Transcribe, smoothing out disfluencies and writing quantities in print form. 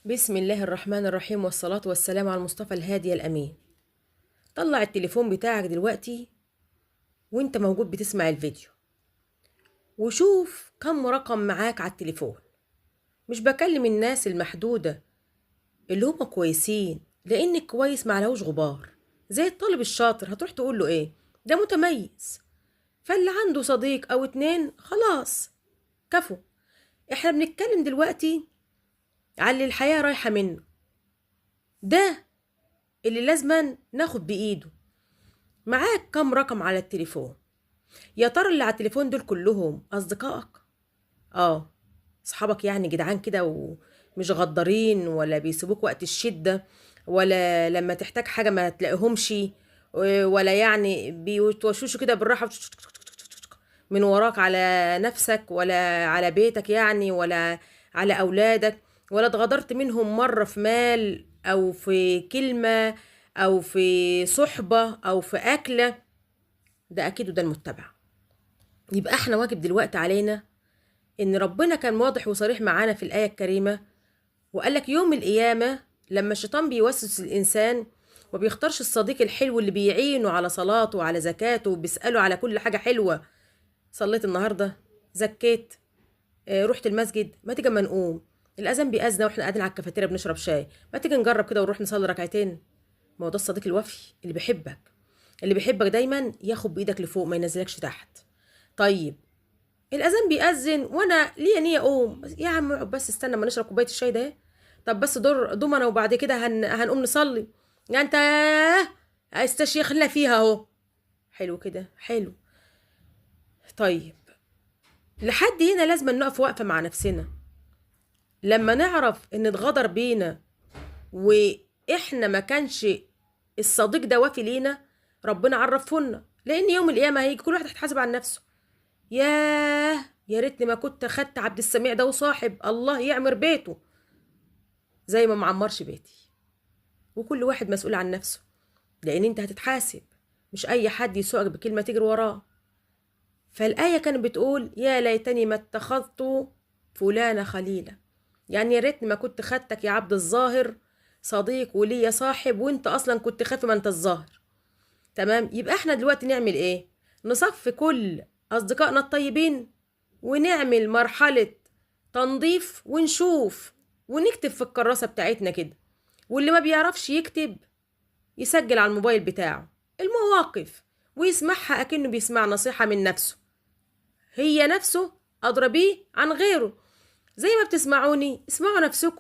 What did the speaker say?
بسم الله الرحمن الرحيم، والصلاة والسلام على المصطفى الهادي الأمين. طلع التليفون بتاعك دلوقتي وانت موجود بتسمع الفيديو، وشوف كم رقم معاك على التليفون. مش بكلم الناس المحدودة اللي هم كويسين، لأن الكويس معلهوش غبار. زي الطالب الشاطر هتروح تقول له ايه؟ ده متميز. فاللي عنده صديق أو اتنين خلاص كفو. احنا بنتكلم دلوقتي على اللي الحياة رايحة منه، ده اللي لازما ناخد بإيده. معاك كم رقم على التليفون؟ يا ترى اللي على التليفون دول كلهم أصدقائك؟ أصحابك يعني جدعان كده ومش غدارين، ولا بيسيبوك وقت الشدة، ولا لما تحتاج حاجة ما تلاقيهمش، ولا يعني بيتوشوشوا كده بالراحة من وراك على نفسك ولا على بيتك يعني، ولا على أولادك، ولا اتغدرت منهم مرة في مال أو في كلمة أو في صحبة أو في أكلة. ده أكيد وده المتبع. يبقى احنا واجب دلوقتي علينا إن ربنا كان واضح وصريح معانا في الآية الكريمة، وقال لك يوم القيامة لما الشيطان بيوسوس الإنسان ما بيختارش الصديق الحلو اللي بيعينه على صلاته وعلى زكاته وبيسأله على كل حاجة حلوة. صليت النهاردة، زكيت، رحت المسجد، ما تيجي اما نقوم، الأذان بيأذن واحنا قاعدين على الكافيتيريا بنشرب شاي، ما تيجي نجرب كده ونروح نصلي ركعتين. ما هو ده الصديق الوفي اللي بيحبك، اللي بيحبك دايما ياخد بإيدك لفوق ما ينزلكش تحت. طيب الأذان بيأذن وأنا ليا نية أقوم، بس يا عم اقعد بس استنى ما نشرب كوباية الشاي ده، طب بس دور دومنا وبعد كده هنقوم نصلي. يعني أنت استشيخ لنا فيها أهو. حلو كده، حلو. طيب لحد هنا لازم نقف وقفة مع نفسنا لما نعرف إن اتغدر بينا وإحنا ما كانش الصديق ده وافي لينا، ربنا عرفهولنا، لأن يوم القيامة هيجي كل واحد هيتحاسب عن نفسه. ياه يا ريتني ما كنت خدت عبد السميع ده وصاحب، الله يعمر بيته زي ما معمرش بيتي. وكل واحد مسؤول عن نفسه، لأن انت هتتحاسب، مش أي حد يسوقك بكلمة تجري وراه. فالآية كانت بتقول يا ليتني ما اتخذت فلان خليلا، يعني يا ريتني ما كنت خدتك يا عبد الظاهر صديق وليا صاحب، وانت أصلا كنت خافي ما انت الظاهر. تمام. يبقى احنا دلوقتي نعمل ايه؟ نصفي كل أصدقائنا الطيبين، ونعمل مرحلة تنظيف، ونشوف ونكتب في الكراسة بتاعتنا كده، واللي ما بيعرفش يكتب يسجل على الموبايل بتاعه المواقف ويسمعها أكنه بيسمع نصيحة من نفسه، هي نفسه أدرى بيه عن غيره. زي ما بتسمعوني اسمعوا نفسكم.